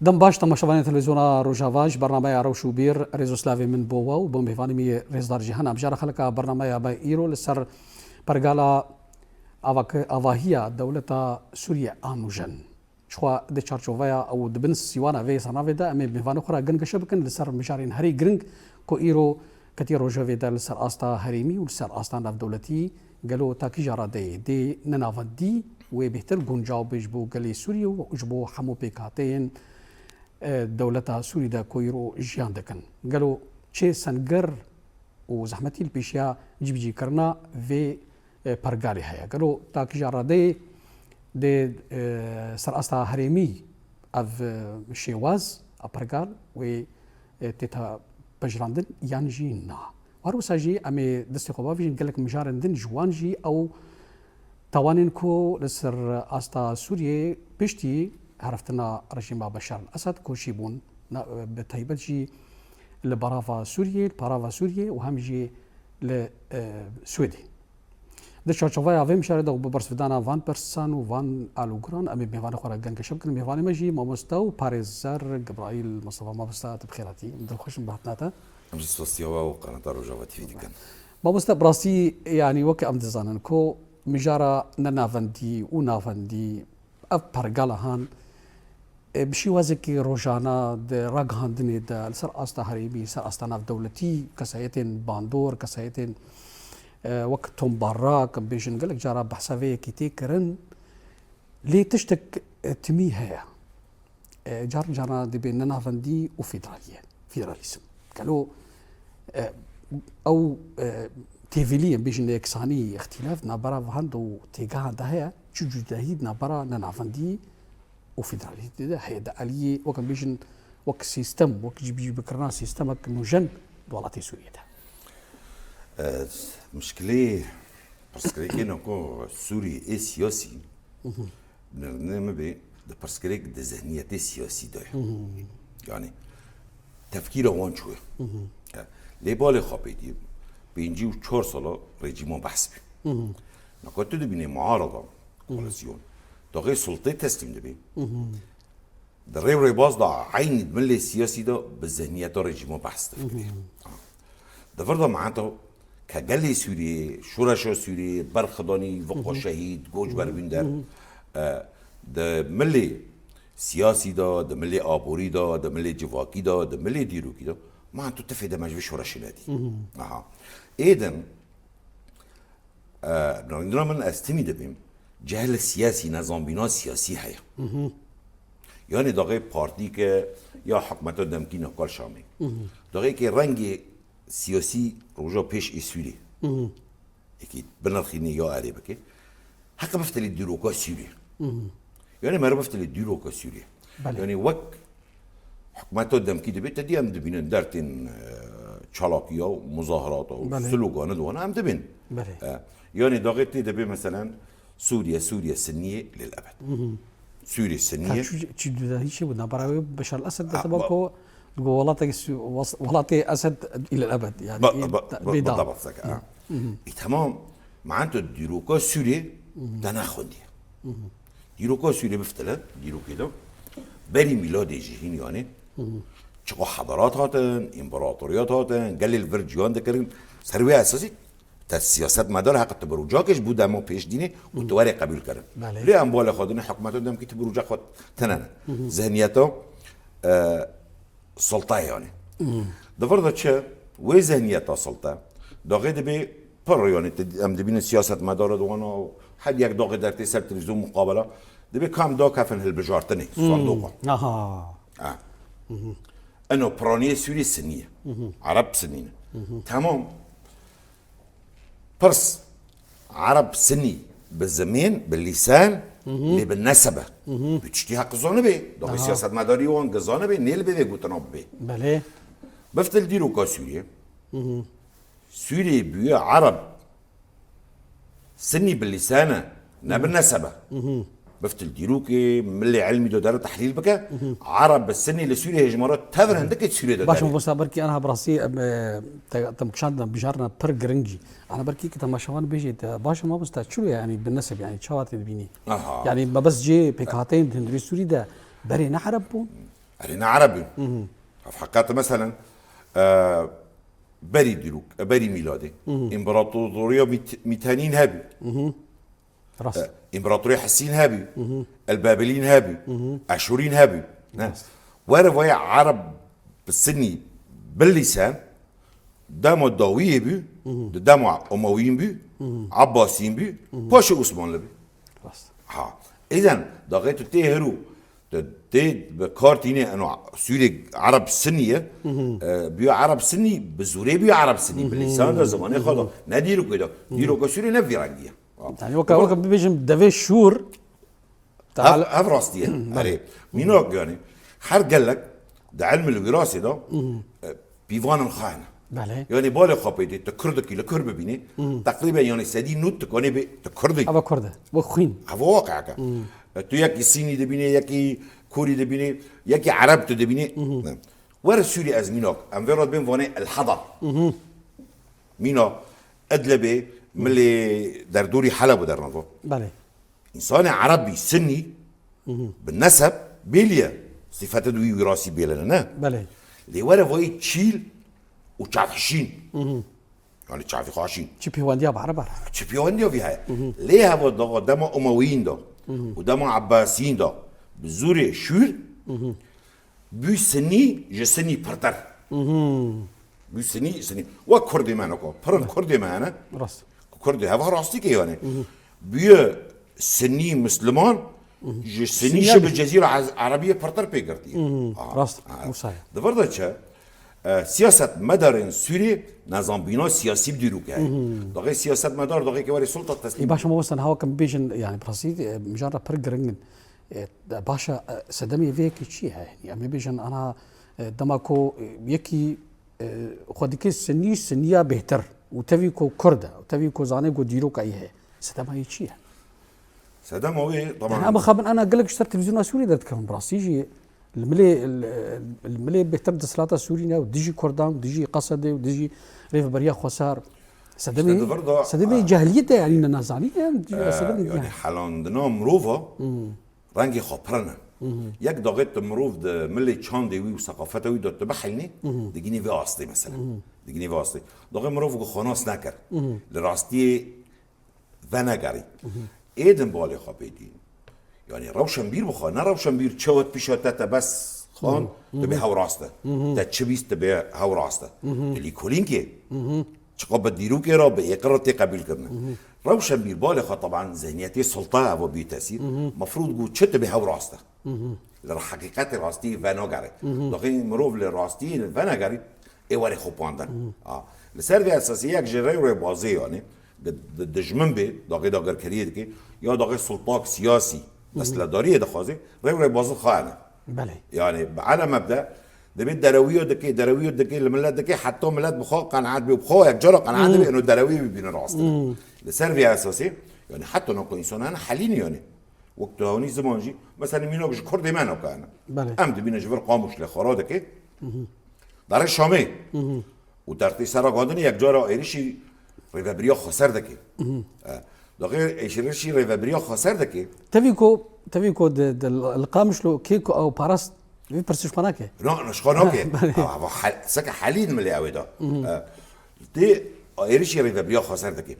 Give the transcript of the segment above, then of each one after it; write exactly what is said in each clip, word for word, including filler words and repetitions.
Dem baş, temaşevanên televîzyona Rojava, ji bernameya Rewş û Bîr, rêz û slavê min bo we û bo mêvanê min yê rêzdar Cîhan. Em jara xeleka bernameya me îro li ser pergala avak-, avahiya dewleta Sûriye a nûjen. Jixwe di çarçoveya ew di bin sîwana vê sernavê de em ê mêvanê xwe re gengeşe bikin li ser mijarên herî giring ku îro ketiye rojevê de li ser asta herêmî û li ser asta navdewletî. Gelo ta kîja radeyê dê nenavendî wê bêhtir guncaw bê ji bo gelê Sûriyê û ji bo hemû pêkhateyên, e, dewleta Sûrî de ku îro jiyan dikin? Gelo çi senger û zehmetî li pêşiya cîbicîkirina vê, e, pergalê heye? Gelo ta kîja radeyê dê, e, ser asta herêmî ev, e, şêwaz a pergal wê, e, tête pejirandin yan jî na? Her wisa jî em ê destê xwe bavêjin, gelek mijarên din ji wan jî ew tawanên ku li ser asta Sûriyê piştî heriftina rejîma Beşar el-Esed koçî bûn, na, bi taybet jî li berava Sûriyê, li perava Sûriyê û hem jî li, e, Swêdê. Di çarçoveya vê mijarê de û bi bersivdana van pirsan û van alûgiran em ê mêvanê xwe re gengeşe bikin. Mêvanê me jî mamoste û parêzer Gibraîl Mustafa. Mamoste, tu bi xêr hatî. Dilxweş im bi hatina te. Em jî spasiya we û qanata Rojava T V dikin. Mamoste, bi rastî, yanî weke em dizanin ku mijara nenavendî û navendî, ev pergala han, e, bi şêwazekî rojana di ragihandinê de li ser asta herêmî, li ser asta navdewletî, kesayetên bandor, kesayetên, e, wek Tom Barrak, em bêjin gelek cara behsa vê yekî tê kirin. Lê tiştek, e, timî heye. E, carin carna dibê nenavendî û federaliye, federalîzm. Gelo, e, ew, e, têvilî, em bêjin yeksanî, îxtîlaf di navbera van de û têgehan de heye, çi cudahî di navbera nenavendî û federalîtê de heye? Di aliyê, wek em bêjin, wek sîstem, wek cîbicîbikirina sîstemek nûjen di welatê Sûriyê de. E, mişkilê, pirsgirêkên ku Sûrî ê siyasî, Nirnê min bê, di pirsgirêk di zihniyetê siyasî de ye. Yanî tefkîra wan çûye. E, lê balê xwe pê dî, pêncî û çar sala rejîma Behs bî. Naka tu dibînê muarada, koalîsyon, daxê sultê teslîm dibî. Di rê û rêbaz de eynî di milê siyasî de bi zihniyeta rejîma Behs difikirî. Di vir de me heta ke gelê Sûriyê, şoreşa Sûriyê, berxidanî, vixwe şehîd, koçber bûn der. E, di milê siyasî de, di milê aborî de, di milê civakî de, di milê dîrokî de, me heta tifê de me ji vê şoreşê nedî. Aha. Êdin, e, nirxîndina min ez timî dibîm, cehl siyasî, nezanbîna siyasî heye. Yanî daxê partî ke ya hikûmeta demkî ne kal Şamê. Daxê ke rengê siyasî roja pêş ê Sûriyê. Yekî binirxînî ya erê bike. Heqe bifte lê dîroka Sûriyê. Yanî meriv bifte lê dîroka Sûriyê. Belê. Yanî wek hikûmeta demkî dibe, te dî em dibînin dertên, e, çalakiya û muzahirata û Belê. Slogana di wana em dibîn. Belê. E, yanî daxê tê dibe meselen Sûriye, Sûriye Sinniyê lil ebed. Sûrî Sinî Ka ye. Çi, çi dudahî çi bû? Navbera wê Beşar el-Esed de Ha, teba ba- ku digo welateke Sü-, was-, welatê Esed île ebed, yani, Ba- ba- ba- bê ba- daw. Ba- ba- ha. Î temam, manto dîroka Sûrî te nexwendiye. Dîroka Sûrî biftile, dîrokê de berî mîladê jî hîn yani. Çiqo hadarat hatin, împaratoriyat hatin, gelê li vir ciwan dikirin. Ser wê esasî Te siyasetmedar heq tu bir ucakê ji bo demo pêş dînê û tu werê qebûl kirin. Belê. Lê em balê xwe dine hikûmeta demkî tu bir ucak xwe tenene. Zihniyeta, e, sulta yani. Di vir de çi? Wê zihniyeta sulta. Daxê dibê pir yani te, em dibînin siyasetmedara di wana her yek daxê dertê ser televîzyon muqabela. Dibê kam dakefin hilbijartinê, sandoqa. Aha. Ha. Eno piraniyê Sûrî Sinî ye. Ereb Sinî ne. Tamam. Pirs, Ereb Sinî bi zimên, bi lîsan, lê bi nesebe. Bi tiştî heq zanibê. Daxê siyasetmedarî wan gi zanibê, nê li bê vê gotina bibê. Belê. Biftil dîroka Sûriyê. Sûriyê bûye Ereb Sinî bi lîsan e, ne bi nesebe. Biftil dîrokê, milê ilmî do dere tehlîl bike. Ereb bi Sinî li Sûriyê hejmara tevr hindik ê Sûriyê de Baş derê. Mamosta, belkî anha bi rastî, em, e, te, te kişandina bijarna pir giringî. Ana belkî ki temaşevan bêjê te, baş mamosta, çilo yani bi neseb yani çawa te dibînî? Aha. Yani mebest cê pêkhateyên di hundirê Sûrî de berê ne Ereb bûn? Erê ne Ereb in. Ev heqet meselen, e, berî dîrok, e, berî mîladê. Împaratoriya Mît-, Mîtenîn hebî. Rast. E, Împaratoriya Hesîn hebî. El Babilin hebî. Eşûrîn hebî. Ne? Were vaya Ereb bi Sinî bilîsen, dema dawiyê bû, di dema Umewîn bû, Abbasîn bû, paşê Osmanli bû. Rast. Ha. Îzen daxê tu tê hiro, tu tê bi kar tînê eno Sûrê Ereb Sinî ye. E, bûye Ereb Sinî, bi zûrê bûye Ereb Sinî. Bi lîsan de zimanê xwe de. Ne dîrokê de. Dîroka Sûrê ne vî rengî ye. Yani weke, weke bibêjim devê şûr. Ev, ev rastî ye. Erê. Mînak yani. Her gelek di ilmil wîrasê de, e, pîvanên xwe hene. Belê. Yani balê xwe pê dê, tu Kurdekî li Kurd bibînî, teqrîben yani sedî nod tu kanê bê, tu Kurdî. Eva Kurd e. Bu xwîn. Ev waqi'ek e. E, tu yekî Sînî dibînî, yekî Kûrî dibînî, yekî Ereb tu dibînî. Ne. Were Sûrî ez mînak. Em vê re dibên vanê El Hedar. Mîna Idlibê, milê derdorî Helebû dernavo. Belê. Însanê Erebî Sinnî bi neseb bêliye. Sîfetê di wî wîrasî bêlene, ne? Belê. Lê were vayî çîl û çavhişîn. Yani çavî xaşîn. Çi pêwendiya bi Ereba? Çi pêwendiya vî heye? Lê heva daxa dema Umewîn de û dema Ebbasîn de bi zûrê şûr bû Sinnî ji Sinnî pirtir. Bû Sinnî, Sinnî. Wek Kurdê me niko. Pirin Kurdê me hene. Rast. Kurdê heva rastî ke yani. Bûye Sinnî Misliman ji Sinnî Sinnî şi bi abi. Cezîra Ez-, Erebiye pirtir pê girtiye. Ha, Rast. ha. Wisa ye. Di vir de çi? E, siyasetmedarên Sûrî nezanbîna siyasî bi dîrok heye. Daxê siyasetmedar, daxê ke were sulta teslîm. Ê, baş, em westan hawa kim bêjin, yani, bi rastî, e, mijar re pir giring in. E, baş e, sedemê vê yekê çi ye? Yani, em ê bêjin, ana, e, dema ku, e, yekî, e, xwe dike Sinnî, Sinniya bêhtir. Û tevî ku Kurd e, û tevî ku zanê ku dîroka wî heye. Sedema wî çi ye? Sedema wê, Yani, tamam. em xabin ana gelek ji ser televîzyona Sûrî derdikevin, bi rastî jî li milê, li, li milê bêhtir desthilata Sûrî ne û dijî Kurdan, dijî Qesedê û dijî rêveberiya xweser. Sedemê, İşte di vir de, sedemê ha. Cehiliyetê, yani, ne, nezanî, yani, E, sedemê yani helandina mirova rengê xwe pirine. Yek daxê tu mirov di milê çandê wî û seqafeta wî de tu bihelînî, digînî vê astê mesela. Digînî vê astê. Daxê mirov ku xwe nas nekir. Li rastiyê venegerî. Êdin balê xwe pê dîn. Yani rewşenbîr bixwe, ne rewşenbîr çewet pîşa te te bes xan, tu bê hew rast e. Te çi bîst tu bê hew rast e. Tu lîkolînkê. Çiqa bi dîrokê re, bi êqir re tê qebîl kirine. Rewşenbîr balê xwe teban zihniyetê sulta evo bî tesîr. Mefrûd got çi tu bê hew rast e. Li heqîqetê rastî venagere. Daxê mirov li rastî venegerî ê were xopandin. A, li ser vê esasî yek ji rêwrêbazê yani di, di dijmin bê, daxê dagirkeriyê dike, ya daxê sultak siyasî, destledariyê dixwaze, rêwrêbazin xwe hene. Belê. Yani bi ele mebde, dibê derewiya dike, derewiya dike, li millet dike, heta millet bi xwe qenaet bê, bi xwe yek cara qenaet bê, eno derewiyê bibîne rastine. Li ser vê esasê, yani heta nako însan hene helîne yani. Wek tu hewî ziman jî, mesela mînak ji Kurdê me nako hene. Belê. Em dibîne ji vir Qamişlo xwe radike, derê Şamê. Û dertê ser ragandinê yek cara êrişî rêvebiriya xweser dike. E, daxê êrişî rêvebiriya xweser dike. Tevî ku, tevî ku di, di, li Qamişlo kê ku ew parast, vê pirsî ji xwe nake. Na, na, ji xwe nake. Belê. Ava, ava hel-, seke helîn milê ew ê da. E, tê êrişî rêvebiriya xweser dike.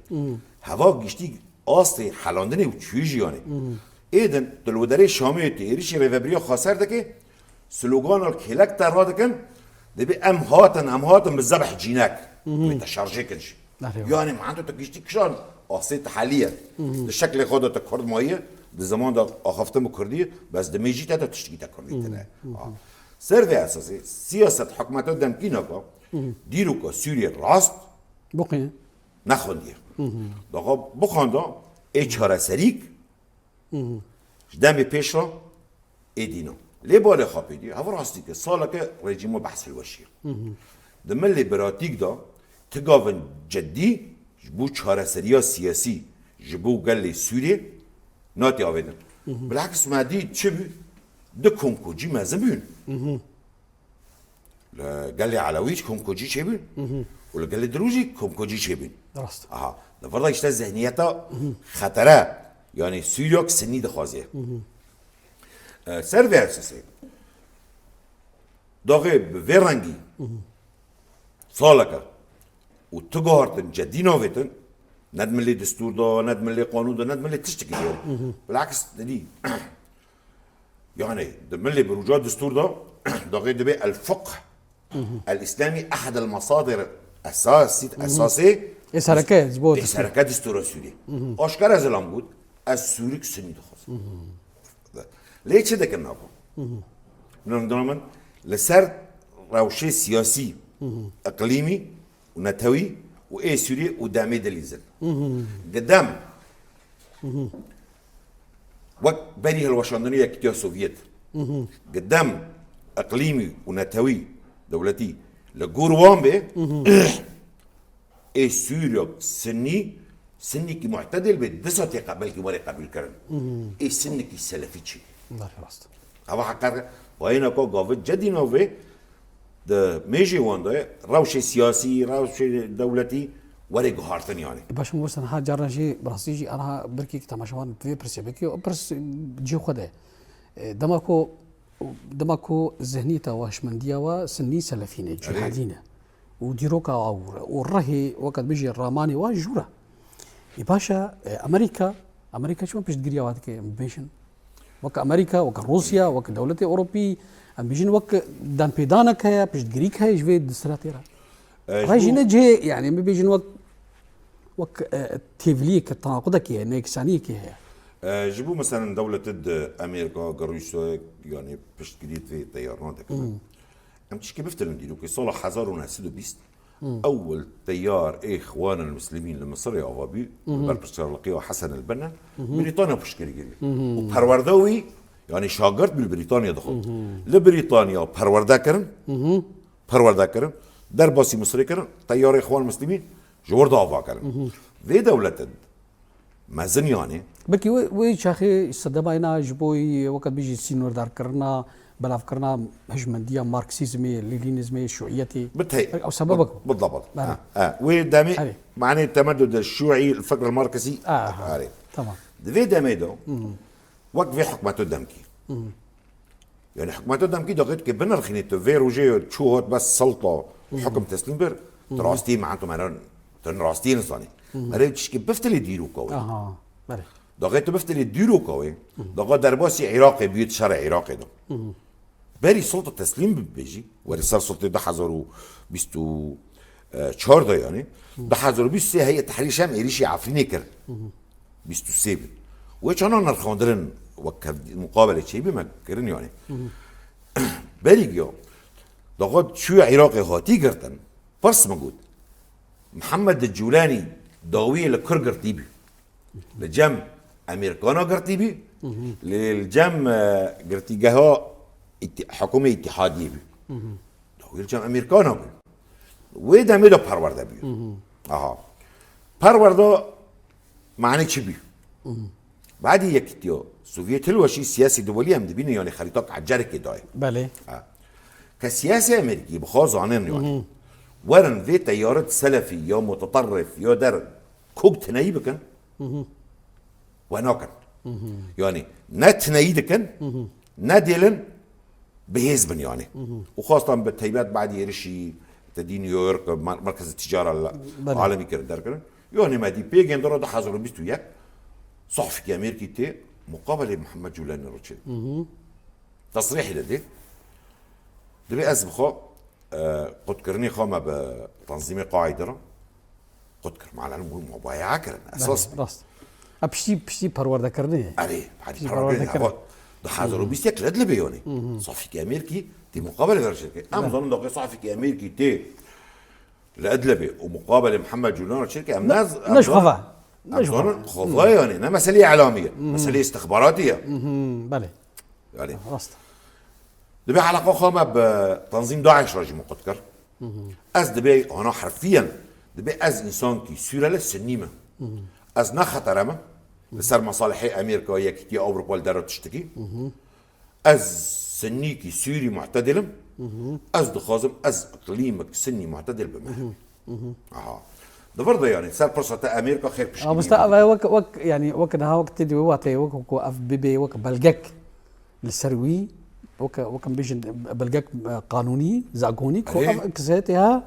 Heva giştî astê helandinê û çûyî jî yani. Êdin, tu li derê Şamê tê êrişî rêvebiriya xweser dike, slogana kêlek te radikin, dibê em hatin, em hatin bi zebh cînek. Wê te şarjê kin jî. Erê. Yani, mento te giştî kişan, asê te heliye. Di şeklê xwe de te Kurd maye, di zeman de axaftin bi Kurdî, bes di mêjî te de tiştekî te Kurdî tine. Ha. Ser vê esasê, siyaset hikûmeta demkî naka, dîroka Sûriyê rast, Biqî. Nexwendiye. Daxa bixwenda ê çareserîk ji demê pêş re ê dîno. Lê balê xwe pê dî, hev rastî ke saleke rejîma behs hilweşiye. Di milê biratîk de ti gavin cidî ji bo çareseriya siyasî ji bo gelê Sûriyê natê avêtin. Bilheks me dî çi bû? Du komkocî mezin bûn. Li gelê Elewî jî komkocî çêbûn û li gelê Dirû jî komkocî çêbûn. Rast. Aha. Li vir de işte zihniyeta xetere, yani Sûriyok Sinnî dixwaze. E, ser vê esasê. Daxê bi vê rengî saleke û tu guhartin cedî navêtin, ne di milê destûr de, ne di milê qanûn de, ne di milê tiştekî de. Bilakis didî. Yani di milê bi rûca destûr de daxê dibê el fiqh el îslamî ehed el masadir esasî, esasê Ê sereke, ji bo destûr. Ê sereke destûra Sûriyê. Aşkere zilam got, ez Sûrik Sunî dixwazim. Lê çi dikin nava? Min dina min li ser rewşê siyasî, iqlîmî û netewî û ê Sûriyê û demê dilîzin. Gidem wek berî hilweşandinê Yekîtiya Sovyet, gidem iqlîmî û netewî dewletî li gor wan bê, ê Sûriyok Sinnî, Sinnîkî mu'tedil bê, disa tê qe-, belkî were qebûlkirin. Ê Sinnîkî Selefî çi? Belê rast. Hava heqer, wayêna ko gavê cedî navê di mêjê wan de rewşê siyasî, rewşê dewletî were guhartin yani. E, baş, min wisa niha carna jî, bi rastî jî, aniha birkî ki temaşevan divê pirsê bikî, o pirs cihê xwe de. E, dema ku, dema ku zihniyeta we, hişmendiya we Sinnî Selefî ne, Erê. Cihadî ne. Û dîroka awûr e. Û rihê, weke dibêjî ramanê wa jûr e. Ê baş e, e, Amerîka, Amerîka çima piştgiriya wa dike, em bibêjin? Weke Amerîka, weke Rûsya, weke dewletê Ewropî, em bêjin weke danpêdanek heye, piştgirîk heye ji vê desthilatê re. E, ji Rê jî bo ne cihê, yani, em bibêjin wek, wek, e, têviliyeke, tenaqudekê heye, neyeksaniyekê heye. E, ji bo, meselen, dewletê di Amerîka, Rûsya, yani, piştgirî vê teyarana dikin. Em tişkî biftilin dîrokê sala hezar û neh sed û bîst, ewil teyar ê Îxwanil Muslimîn li Misirê ava bû, li ber pirsiyarliqî ya Hesen el Benna, Brîtanya piştgirî kiriye. Û perwerda wî, yanî şagirt bû, li Brîtanya dixwend. Li Brîtanya perwerde kirin, perwerde kirin, derbasî Misirê kirin, teyarê Îxwan Muslimîn ji wir de ava kirin. Vê dewletin mezin yanî. Belkî wê, wê çaxê sedema ena ji bo weke bijî sînordarkirina, belavkirina hişmendiya Marksîzmê, Lenînîzmê, Şûîyetê. Bi tey-, Ew sebebek bû. Bi, bi dabet. Belê. Ha, ha. Wê demê, Erê. Manê temeddud el-Şûî, el-fikr el-Marksî. Aha. Erê. Tamam. Di vê demê de, wek vê hikûmeta demkî. Yani hikûmeta demkî daxê dike binirxînê tu vê rojê çû hat bes selta hukm teslîm bir, tu rastî, man tu meran, tu rastî nizanî. Erê tişkî biftilê dîroka wê. Aha, belê. Daxê tu biftilê dîroka wê, daxa derbasî Iraqê bûye, di şerê Iraqê de. Berî sulta teslîm bibê jî, werî ser sultê du hezar û bîst û çar de yani, du hezar û bîst û sê Heyet Tehrîr Şam êrîşî Efrînê kir. Bîst û sê bin. Wê çana nirxandirin wek kev-, muqabele çêbî me kirin yani. Berî giya, daxa çûye Iraqê hatî girtin, pirs min got, Mihemed Cûlanî dawiyê li kur girtî bî? Li cem Amerîkana girtî bî, li, li cem, e, girtîgeha îtî-, hikûmê Îtîhadiyê bî. Dawî li cem Amerîkana bû. Wê demê de perwerde bû. Aha. Perwerda mane çi bû? Badî yekîtiya Sovyet hilweşî siyasî duwelî em dibînin, yani xerîtak ecerekê dayê. Belê. Ha. Ke siyasê Amerîkî bi xwe zanin yani. Werin vê teyaret selefî ya muteterrif ya der kok tineyî bikin. We nakin. Yani ne tineyî dikin, ne dêlin bihêz bin yani. Û xwestan bi teybet badî êrişî te dî New York, mer-, merkez ticara la-, Belê. Alemî kirin derkirin. Yani me dî pê gêndira du hezar û bîst û yek sahfîkî Amerîkî tê muqabelê Mihemed Cûlanî re çê. Tesrîhê de dê. Dibê ez bi xwe, e, qutkirinê xwe me bi tenzîmê Qaîde re qut kir. Malen bû mubaye'a kirin. Esas Belê, rast. A piştî, piştî perwerdekirinê. Erê, hadi Piştî perwerdekirinê. perwerdekirin. Hava du hezar û bîst û yek li Idlibê yani. Sahfîkî Amerîkî tê muqabele ver çêke. Em Belê. zanin daxê sahfîkî Amerîkî tê li Idlibê û muqabelê Mihemed Cûlan re çêke. Em Ne, naz-, em ne ji zan-, xwe ve. Ne em ji xwe zanin ve. xwe ve yani. Ne meseleyê elamî ye. Meseleyê istixbaratî ye. Belê. Yani. Rast. Dibê eleqa xwe me bi tenzîm DAIŞ re jî min qut kir. Ez dibê hana herfiyen, dibê ez însankî Sûrele Sinnî me. Ez ne xetere me li ser mesalihê Amerîka, Yekîtiya Ewropa li dera tiştekî. Ez Sinnîkî Sûrî mu'tedil im. Ez dixwazim ez iqlîmek Sinnî mu'tedil bime. Aha. Di vir de yani ser pirsa te Amerîka xêr piştgirî Mamoste, bike. ev e wek, wek, yani wek niha wek tê di wê wateyê wek ku ev bibê wek belgek li ser wî Weke, weke em bêjin belgek, e, qanûnî, zagonî, ku Erê. ev kesayetê ha,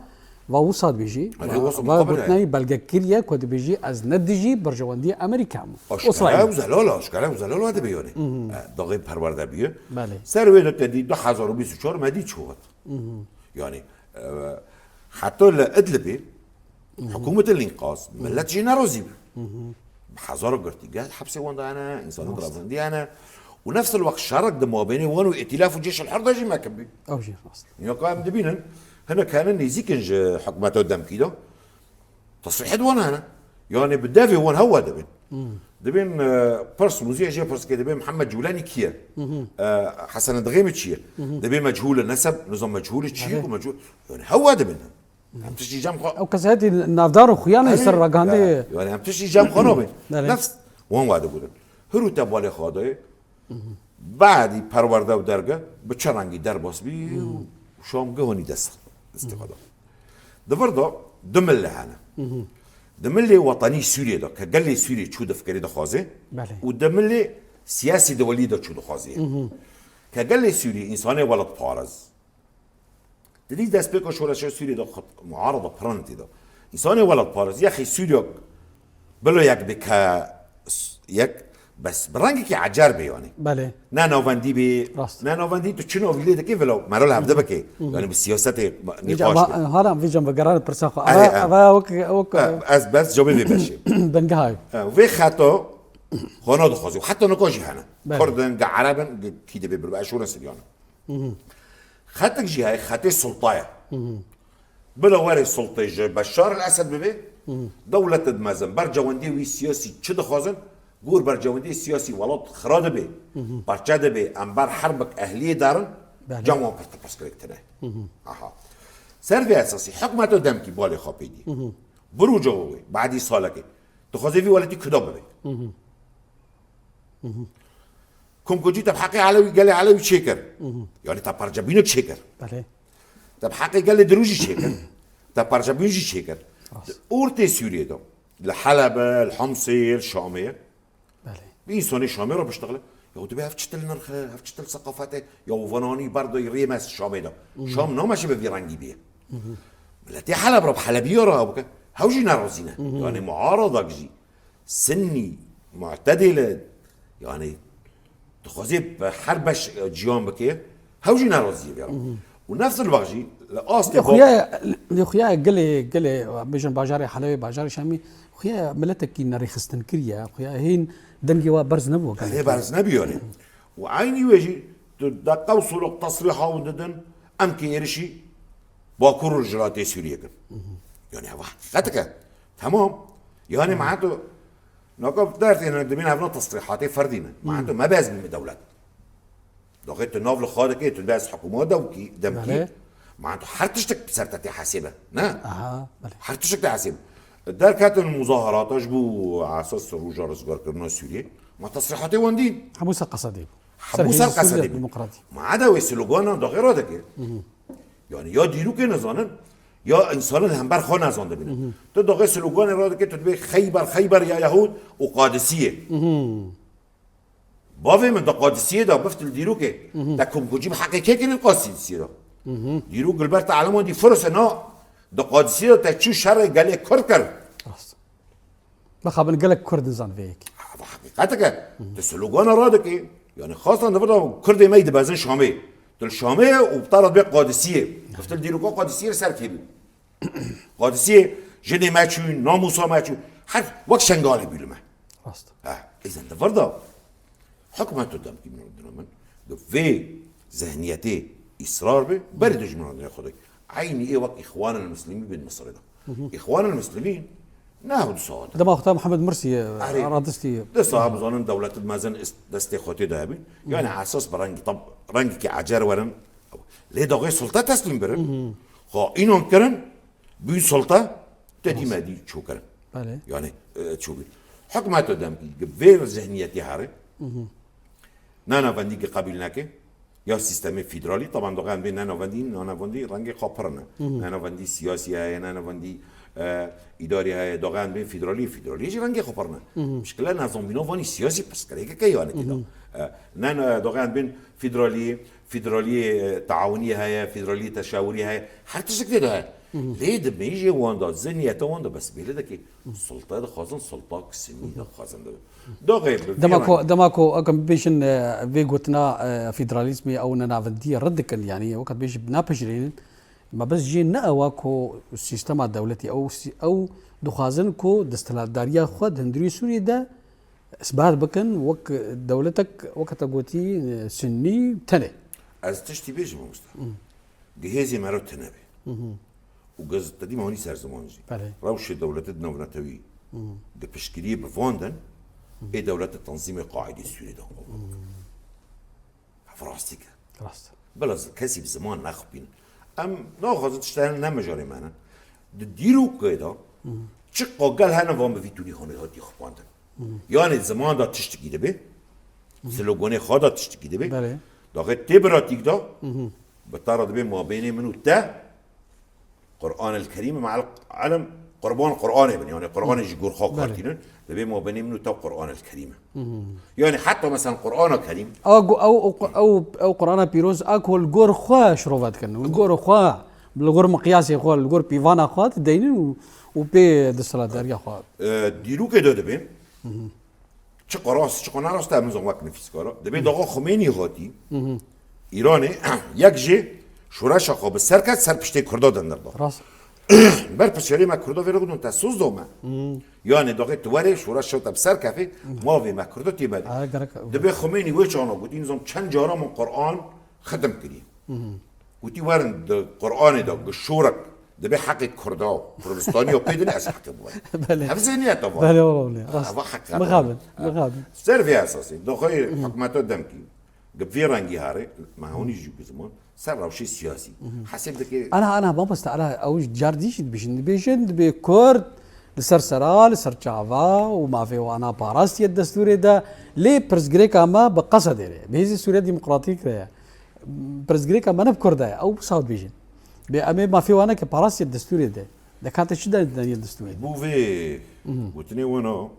va wisa dibêjî. Erê, Va, wisa va muqabil e. gotinayî belgekirî ye ku dibêjî ez ne dijî berjewendiyê Amerîka me. Aşkere Îsraîl. û zelal, aşkere û zelal wa dibe yanî. E, daxê perwerde bûye. Belê. Ser wê de te dî du hezar û bîst û çar me dî çi hat. Yanî, e, heta li Idlibê, Hikûmetê Lînqaz, millet jî nerazî bû. Bi hezara girtî gel hepsê wan de hene, însanên Rast. diravendî hene. Û nefs el wext şerek di mabênê wan û Îtîlaf û Cêş el Hur de jî mekin bû. Ew jî rast. Niyaka em dibînin, hinek hene nêzîk in ji hikûmeta demkî de. Tesrîhet wan hene. Yanî bi devê wan hewa dibin. Dibên, e, pirs, muzîya jê pirs ke dibê Mihemed Cûlenî kî ye? E, Hesen Dixê mi çi ye? Dibê mechûl e, neseb, nizam mechûl e, çi ye Erê. ku mechûl? Yanî hewa dibin. Em tiştî cem xwe Ew kesayetî navdar û xuya ne Erê, ser ragihandê. ya, yanî em tiştî cem xwe nabin. Erê. Nefs wan wa digotin. Hir û te balê xwe dayê. Badî perwerde û derge bi çi rengî derbas bî û Şam gihanî dest, destê xwe da. Di vir de du milê hene. Di milê wetanî Sûriyê de, ke gelê Sûriyê çû di fikirê dixwazê Belê. û di milê siyasî dewelî de çû dixwazê. Ke gelê Sûriyê însanê welatparez, Dilî destpêka şoreşa Sûriyê de xwe muarada piran tê de. Însanê welatparêz, yexî Sûriyek bila yek bê ke s-, yek, bes bi rengekî ecer bê yanî. Belê. Ne navendî bê, Rast. ne navendî tu çi navî lê dikê vila merol hevde bike. Yanî bi siyasetê ma-, Vîca nîqaş ava, bê. hala vîca vegeran pirsa xwe. Erê, Ava, e. ava wek, wek, E, ez bes cewê vê beşê. Bengiha ye. E, vê xeta xwe nadixwazî. Heta nika jî hene. Belê. Kurd in, ge Ereb in, ge kî dibê bir, eşûre Siryan in. Xetek jî heye, xetê sulta ye. Bila werê sultê ji Beşar el Esed bibe, dewletê mezin, bercewendiyê wî siyasî çi dixwazin, gor bercewendiyê siyasî welat xira dibe, parçe dibe, em ber herbek ehliyê derin, Belê. cem wan pirtir pirsgirêk tine. Aha. Ser vê esasî, hikûmeta demkî balê xwe pê dî. Bi roja wê, badî salekê, dixwaze vî welatî kuda bibe. Komkocî te bi heqê Elewî, gelê Elewî çêkir. Yanî te parçebûyînek çêkir. Belê. Te bi heqê gelê Dirûjî çêkir. Te parçebûyîn jî çêkir. Rast. Di ortê Sûriyê de, li Helebê, li Homsê, li Şamê, Belê. bi însanê Şamê re biştixile. Ya dibe ev çitil nirxe, ev çitil seqafet e, ya vananî berdayî rê me Şamê de. Şam nameşe bi vî rengî bîye. Miletê Heleb re bi Helebî re bike. Hew jî nerazî ne. Yanî muaradak jî. Sinnî, Mu'tedîle, yanî dixwazê bi her beş, e, ciyan bike, hew jî nerazî ye. Û nefs el wext jî li astê Lê bak- xuya, lê xuya gelê, gelê, bêjin bajarê Helewê, bajarê Şamî, xuya miletekî nerêxistin kiriye, xuya hên dengê wa berz nebû. Hê berz nebû yanî. Û eynî wê jî tu deqe û solok tesrîha û didin, em kê êrişî Bakur û Rojhilatê Sûriyê kin. Yanî ev heqîqetek e. Temam. Yanî me tu naka derdê ne dibîn evna tesrîhatê ferdî ne. Me tu me bezmî me dewlet. Doxê tu nav li xwe dikê, tu bes hikûma dewkî, demkî. Belê. Me tu her tiştek ser te tê hesêbe. Ne? Aha, belê. Her tiştek te hesêbe. Derketin muzaharata ji bo esas roja rizgarkirina Sûriyê. Me tesrîhatê wan dîn. Hemû ser qesedê bû. Hemû ser qesedê bû. Demokratî. Me da wê sloganan doxê radikê. Yanî ya dîrokê nizanin, ya însanin hember xwe nezan dibînin. Tu doxê sloganê radikê, tu dibê Xeyber, Xeyber ya Yahûd û Qadisiyê. Bavê min di Qadisiyê de biftil dîrokê. Te komkocî bi heqê kê kirin Qadisiyê de? Dîrok gilber te eleman dî firose na. Di Qadisiyê de te çû şerê gelê Kurd kir. Rast. Mixabin gelek Kurd nizan vê yekê. Ev heqîqetek e. Tu slogana radikê. Yanî xastan di vir de Kurdê me yî dibezin Şamê. Tu li Şamê ye û bi te re dibê Qadisiyê. Biftil dîroka Qadisiyê li ser kê bû. Qadisiyê jinê me çûn, namûsa me çûn. Her wek Şengalê bû li me. Rast. Ha, îzen di vir de. Hikûmeta demkî min dina min. Di vê zihniyetê îsrar be, berê dijminandina Xwedê. Eynî ê wek Îxwanil Muslimî bên Misirê de. Îxwanil Muslimîn ne hew du saet. Dema xwe Mihemed Mursî, e, Erê. radistî. Di saha bizanin dewlet mezin is-, destê xwe tê de hebî. Yanî esas bi rengî tab-, rengekî ecer werin. Lê daxê sulta teslîm birin. Xwe înan kirin, bûn sulta, te dî Rast. me dî çû kirin. Belê. Yanî, e, çû bî. Hikûmeta demkî, vê zihniyetî here. Nanavendî ki qebîl neke, ya sîstemê federalî, taban doxeyan bê nanavendî, nanavendî rengê xwe pir ne. Nanavendî siyasî heye, nanavendî, e, îdarî heye, doxeyan bê federalî, federalî jî rengê xwe pir ne. Mişkile nezanbîna vanî siyasî pirsgirêkeke yanî tê de. E, ne, ne, doxeyan bên federalî, Federaliyê, e, taawuniyê heye, federaliyê teşawirî heye. Her tiştek tê de heye. Lê di mêjê wan de, zihniyeta wan de bes bêle deke. Sulta dixwazin, sulta kisimî dixwazin. Doxê bi Dema vî ku, rengî. Dema ku ew em bibêjin, e, vê gotina, e, federalîzmê ew ne navendiyê red dikin, yanî wek dibêjin napejirînin. Ma bes jê ne ew e ku sîstema dewletî, ew sî-, ew dixwazin ku desthilatdariya xwe di hundirî Sûriyê de isbat bikin, wek dewletek, wek te gotî, e, sunnî tenê. Ez tiştî bêjim, mamoste. Gi hêzê me re tune be. Û gi tedî me honî ser ziman jî. Belê. Rewşê dewletê di navnetewî, gi piştgiriyê bi van den, ê dewlete tenzîmê qaîdê Sûriyê de qebûl bikin. Ev rastîk e. Rast. Bila z-, kesî bi ziman nexupînin. Em naxwazin tiştên ne mijarê me ne. Di dîrokê de çiqa gel hene van bi vî tûnî honê hatî xupandin. Yanê ziman da tiştekî dibe, sloganê xwe da tiştekî dibe. Belê. Daxê tê biratîk da, bi te re dibe mabênê min û te, Quran el Kerîm, me el elm qurban Quranê bin. Yani Quranê ji gor xwe Belê. Kartînin. Dibe mabênê min û te Quran el Kerîm. Yani hatta mesela Qurana Kerîm. Ew, ew, ew, ew, ew Qurana pîroz, a ku li gor xwe şirove dikin. Li gor xwe, li gor miqyasê xwe, li gor pîvana xwe dideynin û, û pê desthilatdariya xwe. E, dîrokê de dibe. Çiqa rast, çiqa ne rast e, em zon wek nivîskara. Dibê daxa Xumênî hatî Îranê, yek jê şoreşa xwe bi ser ket, ser piştê Kurda dindir da. Rast. Ber pisyarê me Kurda vê re gotin, te soz da me. Yani daxê tu werê şoreşa te bi ser kefê, mavê me Kurda tê me de. Ha, gerek. Dibê Xumênî wê çaxna gotî, nizam çend cara min Quran xitim kirî. Gotî werin di Quranê de gi şorek dibe heqê Kurda û Kurdistaniya pê dine ez heqê bû. Belê. Hev zihniyeta var. Belê, ola, ola. Rast. Eva heqe. Mixabin, mixabin. Ser vê esasê, doxê hikûmeta demkî, gi vê rengî harê, me hûnî jî bi ziman, ser rewşê siyasî. Hesêb dike. Ana, ana, mamoste, ana, ew car dî jî dibêjin. Dibêjin, dibê Kurd li ser sera, li ser çava û mafê wana parastiye destûrê de, lê pirsgirêka me bi Qesedê re, bi Hêzê Sûriya Demokratîk re ye. Pirsgirêka me ne bi Kurda ye, ew wisa dibêjin. Bê em ê mafê wan neke, parastiyê destûrê de. Dekate çi de daniye destûrê de? Bo vê gotinê wana,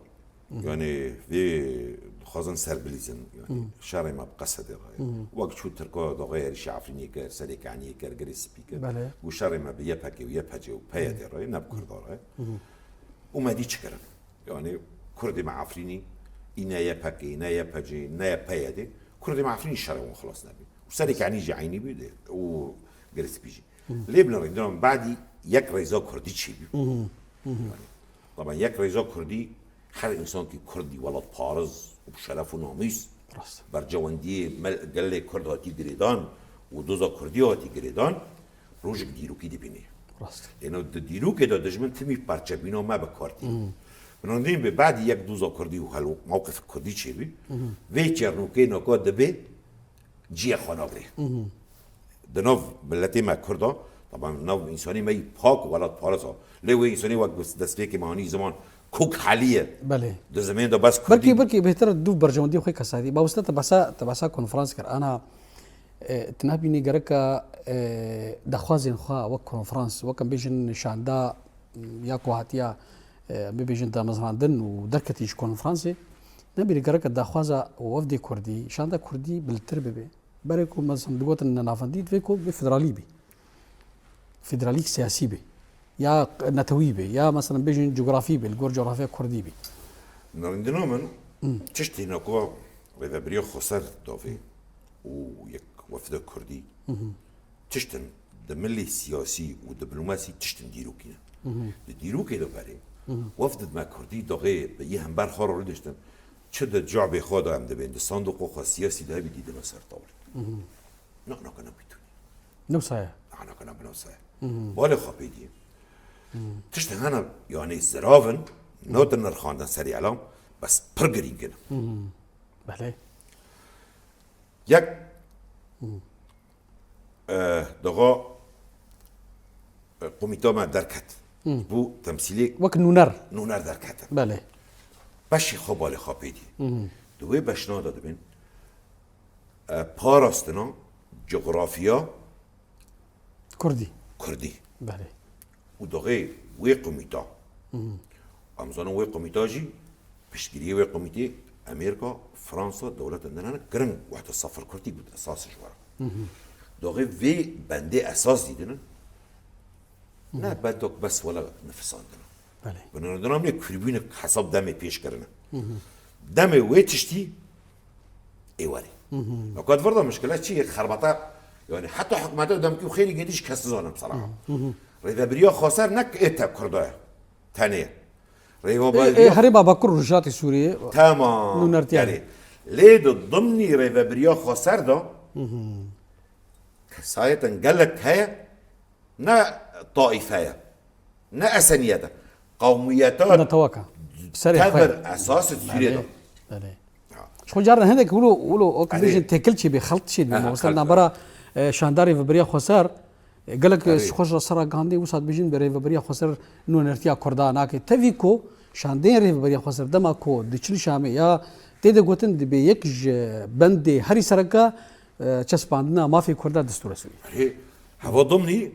yani vê dixwazin serbilîzin, yani şerê me bi Qesedê re ye. Wek çû Tirka daxê herîşa Efrînê kir, Serê Kaniyê kir, Girê Spî kir. Belê. Û şerê me bi Y P G û Y P C û P Y D re ye, ne bi Kurda re ye. Û me dî çi kirin? Yani Kurdê me Efrînî, î ne Y P G, ne Y P C, ne P Y D, Kurdê me Efrînî şerê wan xilas nebî. Û Serê Kanî jî eynî bî de, û Girê Spî jî. Lê bi rêndina min badî yek rêza Kurdî çêbî. Yani, taban yek rêza Kurdî, her însankî Kurdî welatpariz û bi şeref û namûs, Rast. Bercewendiyê mel-, gelê Kurd hatî girêdan û doza Kurdî hatî girêdan, rojek dîrokî dibînî. Rast. Êno di dîrokê de dijmin timî parçebîna me bi kar tî. Bi rêndîn bi badî yek doza Kurdî û helo-, mewqif Kurdî çêbî. Vê çernokê naka dibe ciyê xwe nagirê. Di nav miletê me Kurda, taban nav însanê me yî pak û welatparêz a. Lê wê însanê wek destpêkê me hanî ziman kok heliye. Belê. Di zimên de bes Kurdî. Belkî, belkî bêhtir du berjewendî xwe kesayî. Mamoste te behsa, te behsa konferans kir. Ana, e, tu nabînî gereka, e, daxwazên xwe wek konferans, wek em bêjin şanda, ya ku hatiya, e, bibêjin damezrandin û derketî ji konferansê, nebîrî gereke daxwaza wefdê Kurdî, şanda Kurdî biltir bibe. Berê ku, mesela, digotin nenavendî, divê ku bê federalî bî. Federalîk siyasî bî. Ya netewî bî. Ya, mesela, bêjin cografî bî, li gor cografiya Kurdî bî. Navendina min, tiştê nakuva Rêveberiya Xweser davê û yek wefda Kurdî. Tiştin di milê siyasî û diplomasî tiştin dîrokî ne. Di dîrokê de berê, wefdid me Kurdî daxê bi yê hember xwe re rûdiştin, çi di cabê xwe de em dibên, di sandoqa xwe siyasî de hebî dîdine ser tawlê. Na, naka ne bîtûnî. Newsaye. Na, naka ne bi newsaye. Balê xwe pê dî. Tiştin hene, yani zirav in, notin nirxandin serî elam, bes pir girîng in. Belê. Yek, e, daxa, e, komîta me derket. Bû temsîlê Wek nûner. Nûner derketin. Belê. Beşê xwe balê xwe pê dî. Di wê beşna de dibên, e, parastina cografiya Kurdî. Kurdî. Belê. Û daxê wê komîta. Em zanin wê komîta jî piştgiriyê wê komîtê Amerîka, Fransa, dewletên din hene, kirin wehda safir Kurdî bû esas ji we re. Doxê vê bendê esas dîdinin. Ne bendok bes wela nifisandin. Belê. Binirindina min ê kurbînek hesab demê pêş kirine. Demê wê tiştî ê werê. Fakat vir de mişkile çi ye? Xerbata, yani heta hikûmeta demkî û xêrî gêdî ji kes nizanim seraha. Rêvebiriya Xweser ne ê te Kurda ye. Tenê. Ê, ê, Herêma Bakur Rojhilatê Sûriyê. Tamam. Nûnertiya Yani, lê di dimnî Rêvebiriya Xweser de kesayetên gelek heye, ne taîfe ye, ne eseniyet e. Qewmiyeta Netewaka. Serê xwe. Tev esas Sûriyê de. Belê. Ji xwe caran hindek wilo, wilo wek Erê. Bêjin têkil çêbê, xelt çêbê. Aha, Mesela xelt. Navbera, e, şandarê Rêvebiriya Xweser, e, gelek Erê. ji xwe ji sera gandê wisa dibêjin bi Rêvebiriya Xweser nûnertiya Kurda nake. Tevî ku şandeyên Rêvebiriya Xweser dema ku diçin Şamê ya tê de gotin dibê yek ji bendê herî sereke, e, çespandina mafê Kurda destûra Sûriyê. Erê, heva dimnî,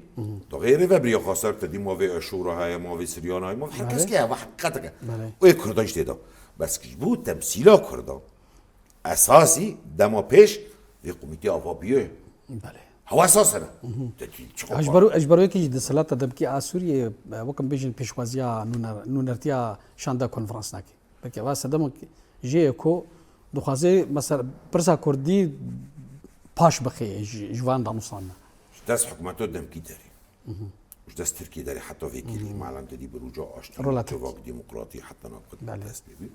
doxê Rêvebiriya Xweser te dî mavê Eşûra heye, mavê Siryanayê, mavê her kes Belê. ke heva heqîqet e. Belê. Wê Kurda jî tê de. Bes ji bo temsîla Kurda, esasî dema pêş vê komîtê ava bûye. Belê. Hewa esas hene. Te çi Ji ber, ji ber wekî jî desthilata demkî a Sûriyê, e, wekim bêjin pêşwaziya nûner-, nûnertiya şanda konferans nake. Belkî va sedema jê ye ku dixwaze mesela pirsa kurdî paş bixê ji, ji van danûsandina. Ji dest hikûmeta demkî derê. Ji dest Tirkiyê derê heta vê kêlî malem te dî bi rûca aştî, Relatif. Civak Demokratî heta navxwe Belê. dest pê bî.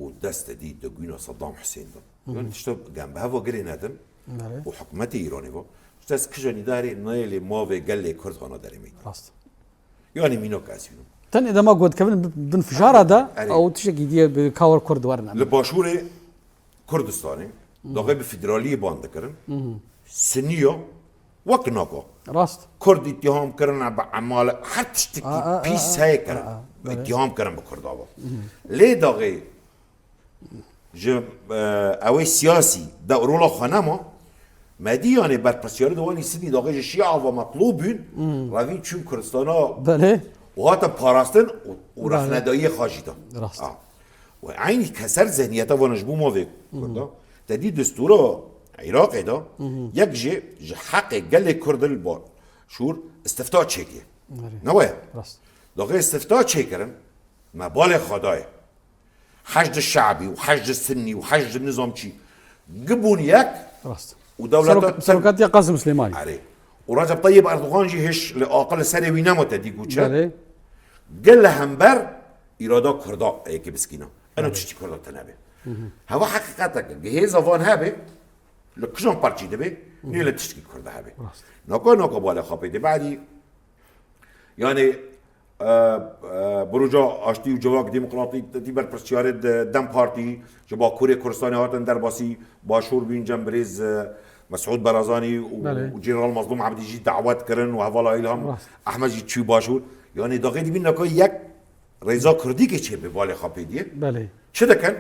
Û dest te dî di güna Saddam Husên de. Yani tişta gem bi heva girê nedin. Belê. Û hikûmetê Îranê va. Ji dest kijanî derê nayê lê mavê gelê Kurd hana derê meydan. Rast. Yani mînak ez bînim. Tenê dema ku dikevin bin fijara de, Erê. ew tiştekî diye bi kawar Kurd werin. Li Başûrê Kurdistanê daxê bi federaliyê ban dikirin. Siniya wek naka. Rast. Kurd îtîham kirine bi emale her tiştekî A, a, a, pîs a, heye kirin. a, a, belê. Îtîham kirin bi Kurda ve. Lê daxê ji, e, ew ê siyasî de rola xwe nema. Medî yanê berpirsiyarê de wanî Sinî daxê ji Şîa ve metlûb bûn. Revîn çûn Kurdistana Belê. û hatin parastin û, û Belê. rexnedayiyê xwe jî da. Rast. A. Û eynî keser zehniyeta vana ji bo mavê Kurda. Te dî destûra Iraqê de yek jê ji heqê gelê Kurd li Başûr istifta çêkê. Erê. Ne waya? Rast. Daxê istifta çêkirin, me balê xwe dayê. Heşd şe'bî û heşd sinnî û heşd nizam çî. Gibûn yek Rast. û dewleta Serok-, Serokatiya Qasim Silêmanî. Erê. Û Recep Tayyip Erdogan jî hiş li aqil li serê wî nema te dî goçe. Belê. Gel li hember îrada Kurda yekê biskîna. Eno tiştî Kurda te nebe. Heva heqîqeteke. Gihêza van hebe, li kijan parçî dibe, nê li tiştî Kurda hebe. Naka naka bale xapê de. Badî, yani, e, e, Buruca Aştî û Civak Demokratî tî berpirsiyarê de DEM Partî, ji Bakurê Kurdistanê hatin derbasî Başûr bîn cem birêz, e, Mesûd Barazanî û, Belê. û General Mazlûm Ebdî jî dawet kirin û hevala Îlham Rast. Ehmed jî çû Başûr. Yani daxê dibîn naka yek rêza Kurdîkê çê bi balê xapê diye. Belê. Çi dikin?